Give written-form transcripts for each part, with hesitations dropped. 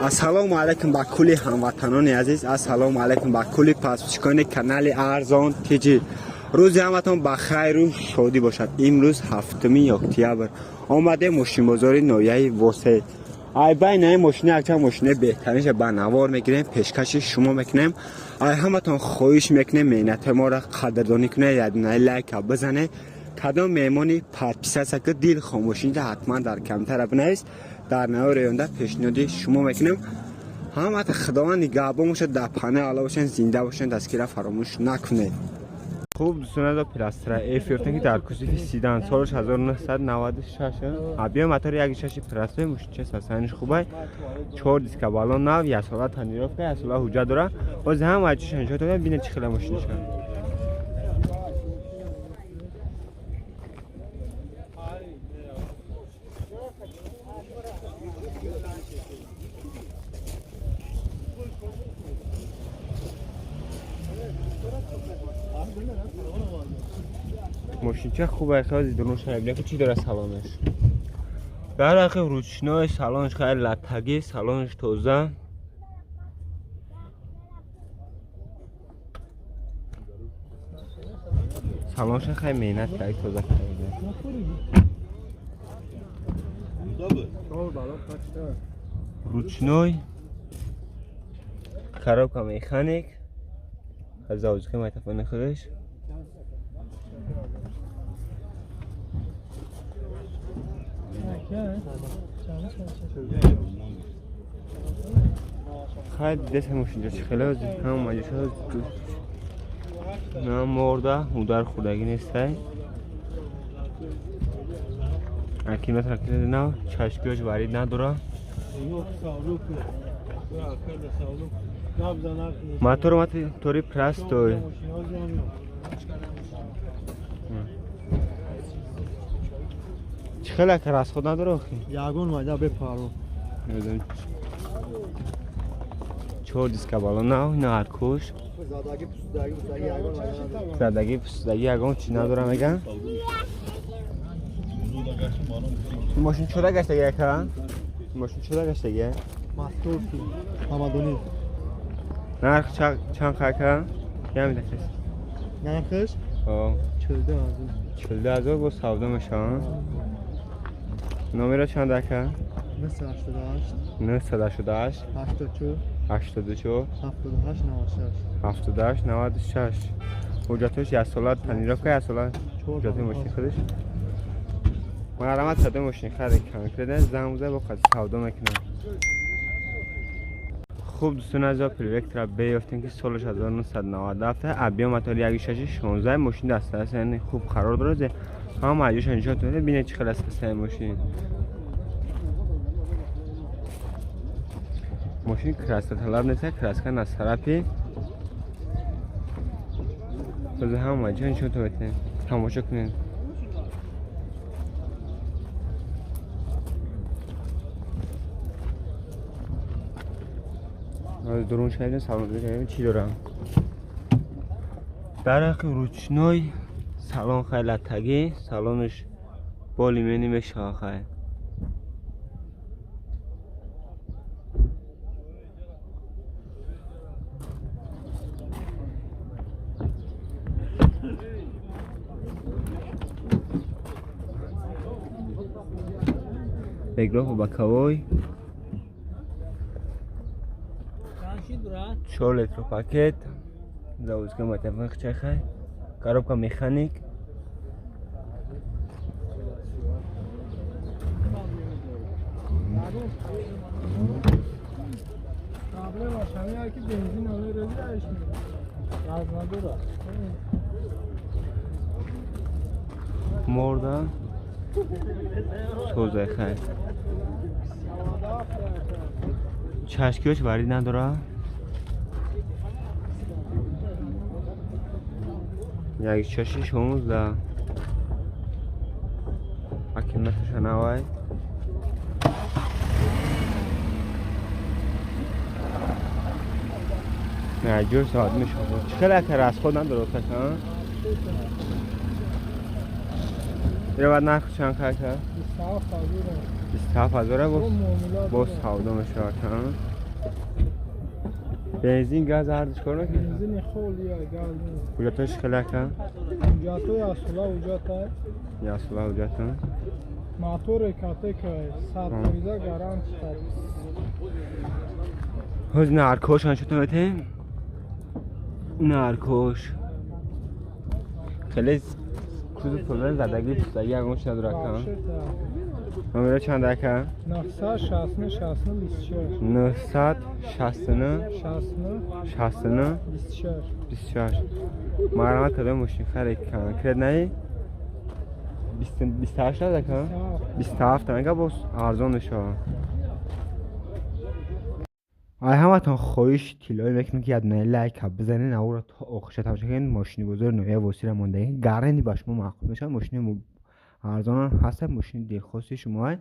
Ассалому алайкум ба кулли ҳамватанони азиз, ассалому алайкум ба кулли подписчикони канали Арзон ТЖ. Рӯзи ҳаматон ба хайру шодӣ бошад. Имрӯз 7 октябр. Омадем мошинбозори ноҳияи Восе. Ай байни ин мошина якчанд мошинаи беҳтаринша ба навор мегирем, пешкаши шумо мекунем. Ай ҳаматон хоҳиш мекунем, меҳнатҳои моро қадрдонӣ кунед, якдунаи лайка бизанед. Кадом меҳмони подписаться ки дил хомӯшида, ҳатман дар комментария бинавис. Дар навори оянда пешниҳоди шумо мекунем. Ҳамата Худованд нигаҳбон бошад, дар паноҳи Аллоҳ бошед, зинда бошед, дастгира фаромӯш накунед. Хуб, дӯстон, азо Приастра F ёфтем, ки дар кузови седан, солаш 1996. Объём мотори 1,6, простой мошинча, состояниш хубай, чор диска балон нав, як сола тонировка, як сола ҳуҷҷат дора. Боз ҳам аҷишан нишон додам, бинед чӣ хела мошинаша. Мошинча хуб, хеле дурунша бинед, чӣ дора салонаш. Дар ҳақи ручной, салонаш хеле латтагӣ, салонаш тоза. Салонша хеле меҳнат кард, тоза карда. Ручной, коробка механик, заводской магнитофони худаш. Хай, дидеса мошинҷа чӣ хеле ҳама маҷлисҳо на морда удар хӯрдагӣ нестай. Аккумулятор нав, чашкиёш варид надора. Мотор мотори простой. Чӣ хеле ака, расход надора охи? Ягон майда бепарво. Чор диска бало нав, ина аркуш. Задаги, пусудаги, пусудаги ягон майда. Задаги, пусудаги ягон чиз надора, меган. Мошин чода гаштаги, ака? Мошин чода гаштаги? Московский. Ҳамадонӣ. Нарх чанд ака? Ям дакас. Нархаш? О. 42 000. 42 000 бо савдо мешаванд. Номеро чанд, ака? 988. 988. 84. 84. 78 96. 78 96. Ҳуҷҷатҳош як сола тонировка, як сола ҳуҷҷатҳои мошини худаш. Марҳамат, садои мошини хари конкретно занг бизан, бо қад савдо мекунам. Хуб, дӯстони азиз, Опел Вектра Б ёфтем, ки солаш 1997, объём мотори 1,6, 16. Мошин даст яъне хуб қарор дорад. Ҳама аҷоша нишон додем, бинед чӣ хел аст состояни мошин. Мошин краскаталаб нест, краска на сарапи. Боз ҳама аҷоша нишон додем, тамошо кунед. Аз дурун шавем, салон бинем чӣ дорам. Дар ҳақи ручной, салон хеле латтагӣ, салонаш болимени мешава хай. Реграфу боковой. 4 электропакет, заводской магнитофон хчахай, коробка механик. Проблема шамия ки бензин оле рози газ надора. Морда тоза хай. Чашкиёш варид надора. Як чаши 16. Аккумуляторша навай. Не, ҷош соат мешавад. Чӣ хеле ака, расход надорад ака? Ира баъд нарх чанд ака? 27 000. 27000 бо савдо мешавад. Бензин газ ҳардуш кор мекунад? Бензини холия газ нест. Ҳуҷҷатҳош хеле ака? Ҳуҷҷатҳои асола ҳуҷҷата. Асола ҳуҷҷата. Мотори катека 100% гарантия. Ҳоз наркош аншута метем? Наркош. Хеле кузу пулан задаги пустаги ягон чиз надора ака. Номера чанд ака? 969 69 26. 969 69 69 26. 26. Марҳамат кадом мошин харид конкрет наи? 28 ака? 27 ака боз арзон мешавад. Ай ҳаматон хоҳиш тиллоӣ мекунем ки ядунаи лайка бизанед, навора то охирша тамошо кунед. Мошини бозори ноҳияи Восира мондаги гаранти ба шумо маъқул мешавад. Мошини арзонам ҳаста, мошини дилхости шумоа.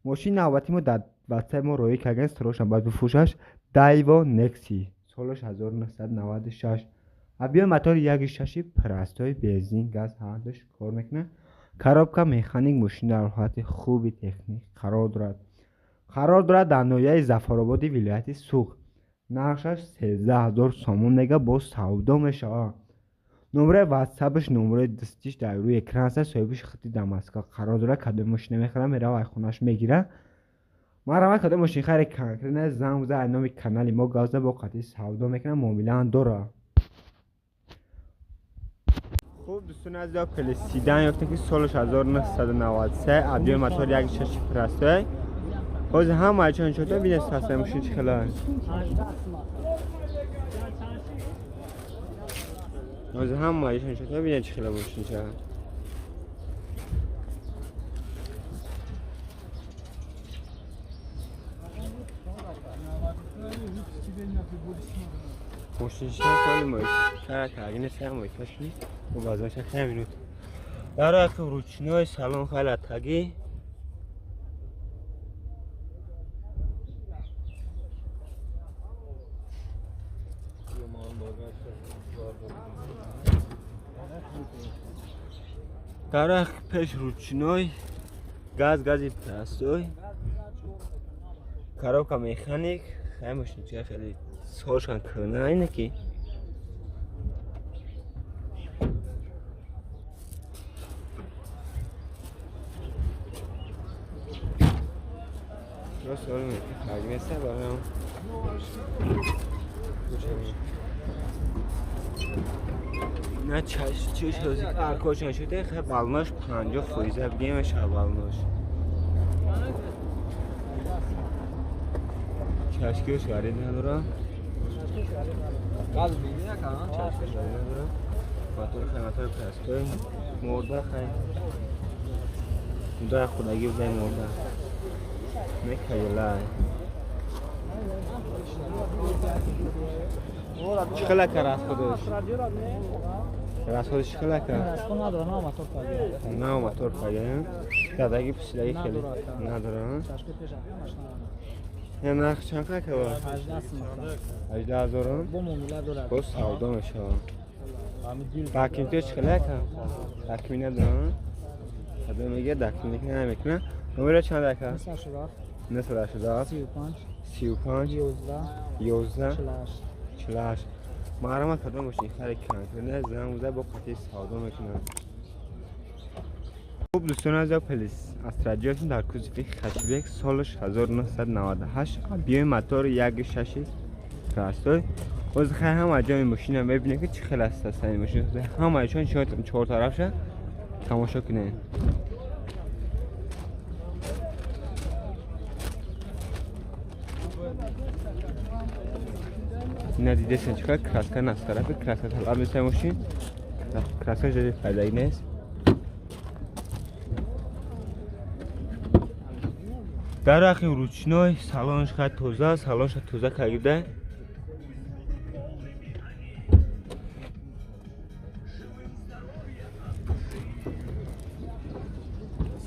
Мошини навбати мо дар ватсапи мо роӣ кардан сирошам баъд бифурӯшаш Дайво Некси солаш 1996. Объёми мотори 1.6 простой, бензин, газ ҳардуш кор мекунад. Коробка механик, мошин дар ҳолати хуби техник қарор дорад. Қарор дорад дар ноҳияи Зафарободи вилояти Суғд. Нархаш 13000 сомон мега бо савдо мешавад. Номраи ватсапаш, номраи дастиш дар рӯи экран аст. Соҳибаш хати дар Москва қарор дорад. Кадом мошина мехарад, меравад ай хонааш мегирад. Марҳамат кадом мошин хари конкретно занг бизан, ай номи канали мо гап зада бо қатъи савдо мекунад, муомилаам дорад. Хуб дӯстони азиз, Опел седан ёфтем ки солаш 1993, объёми мотор 1.6 простой. Ҳозир ҳама чанд шуда бинед састаи мошин чӣ хела аст. Ҳозир ҳама чанд шуда бинед чӣ хела мошин ча. Мошин чӣ соли мои? Кара каргини се мои кашни. Бо базаша хеле минут. Дар ақиб ручной салон хела таги. Дар пеш ручной газ, гази простой, коробка механик. Хеле мошинча хеле солшан кӯна ине ки рост ҳагнеста бароям. На чаш ҳозир аркошон шуда, хеле балнош 50% бигем мешавад балнош. Чашкиош гарид надора. Газ бигина кан чашкиош гарид надора. Мотор хеле мотор простой, морда хеле. Муда худаги бизай морда. Мекайла. Чӣ хела кар аз худаш? Аз худаш чӣ хела кар? Надора, на мотор пага. На мотор пага. Задаги пусидаги хеле надора. Ин нарх чанд қадр ва? 18000. Бо муомила дорад. Бо савдо мешавад. Документҳо чӣ хела кар? Документ надора. Одам мегӯяд документ намекунад. Номера чанд ака? 987 35 35 11 11 48. Марҳамат кадом мошин хари конкретно занг бизан, бо қатъи савдо мекунад. Хуб дӯстони азиз, Опел Астра ҷоятон дар кузови хэтчбек солаш 1998, объёми мотор 1.6 простой. Ҳозир хай ҳама ҷои мошина мебинед ки чӣ хел аст астани мошин. Ҳама чон чор тарафша тамошо кунед. Ина дидесен чӣ қадр краска нас тарафи краска талаб нест мошин. Краска ҷои файдаги нест. Дар ақиб ручной салонш хай тоза, салонша тоза кардида.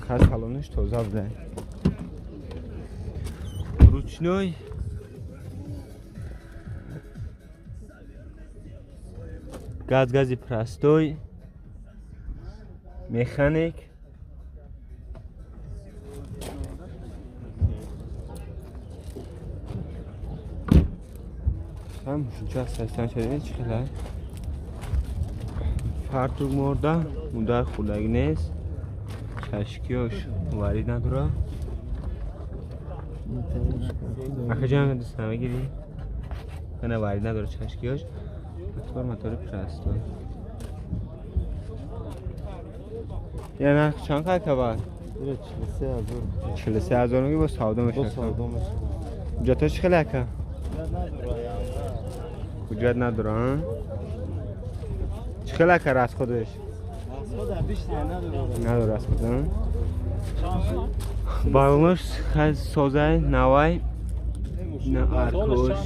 Хай салонаш тоза буда. Ручной газ, гази простой, механик. Хам мошинча ҳастан шуда чӣ хела? Фартук морда, удар хӯрдагӣ нест. Чашкиёш варид надора. Ака ҷон дӯст намегирӣ? Кана варид надора чашкиёш. Мотор мотори простой. Я нарх чанд қадар? 43000. 43000 мегӣ бо савдо мешавад. Бо савдо мешавад. Ҳуҷҷатҳо чӣ хеле ака? Ҳуҷҷат надора, а? Чӣ хеле ака расходаш? Надора расход, а? Балонош созай, навай. На аркош.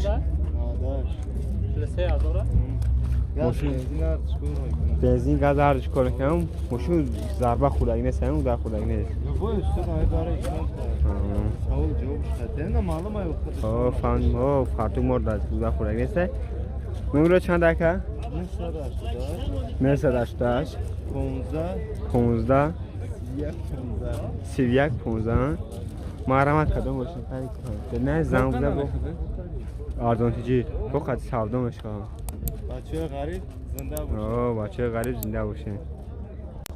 Бензин газ арзиш кор мекунам. Мошин зарба хӯрдагӣ нест, удар хӯрдагӣ нест. Фартук мор удар хӯрдагӣ нест. Номеро чанд ака? 988 15 31 15. Марҳамат кадом бошед? Не занг бизан бо арзон тиҷӣ бо қад савдо мешавад. Бачаи ғариб зинда бошед. Бачаи ғариб зинда бошед.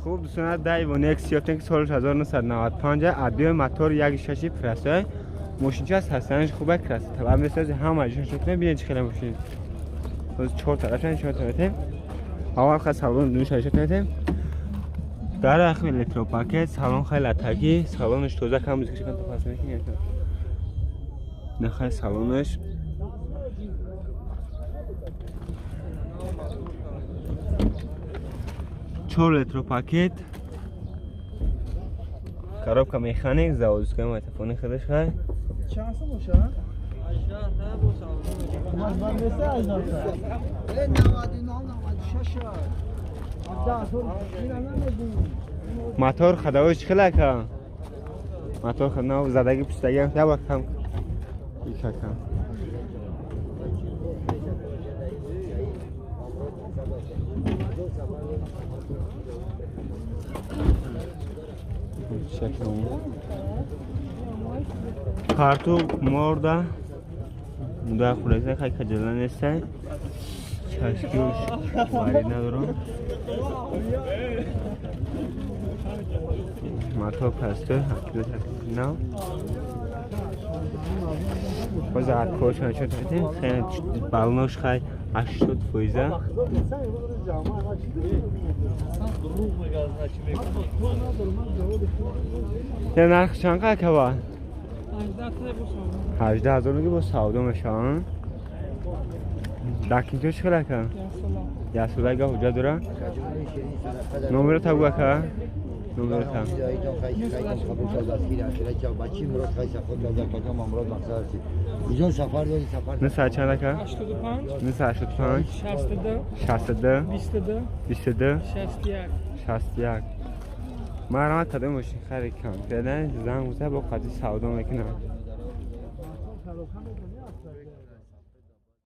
Хуб дӯстона, Дайвон X ёфтем ки соли 1995 объёми мотор 1.6 простой. Мошинча ҳастанаш хубе, красота. Месози ҳама ҷошон шуд. Бинед чӣ хеле мошин. Боз чор тарафаш чор тараф. Аввал хас салон дунша шуд метем. Дар ахи электропакет, салон хеле латагӣ, салонаш тоза кам музика шикан то пас мекунем. Нахай салонаш. Чор электропакет. Коробка механик, заводская магнитофони худаш хай. Чанд сом бошад? 18 та бо савдо. Ман бандеса 18 та. 99 96. Мотор ходовой чӣ хеле ака? Мотор нав задагӣ пустагӣ ҳам як бор кам. Ика кам. Фартук морда. Удар хӯрдагӣ хай каҷала нестай. Чашкиёш варид надорам. Мотор простой, нав. Боз аркош нишон додем. Хеле балонош хай 80%. Я нарх чанд қадар? 18000 мегӣ бо савдо мешавад. Дакинто чӣ хеле ака? Як сола га ҳуҷҷат дора? Номеро та гӯ ака? Номеро та. Нисад чанд ака? 985 62 22 61. Марҳамат кадом мошин харид кам. Феълан занг бизан бо қадри савдо мекунам.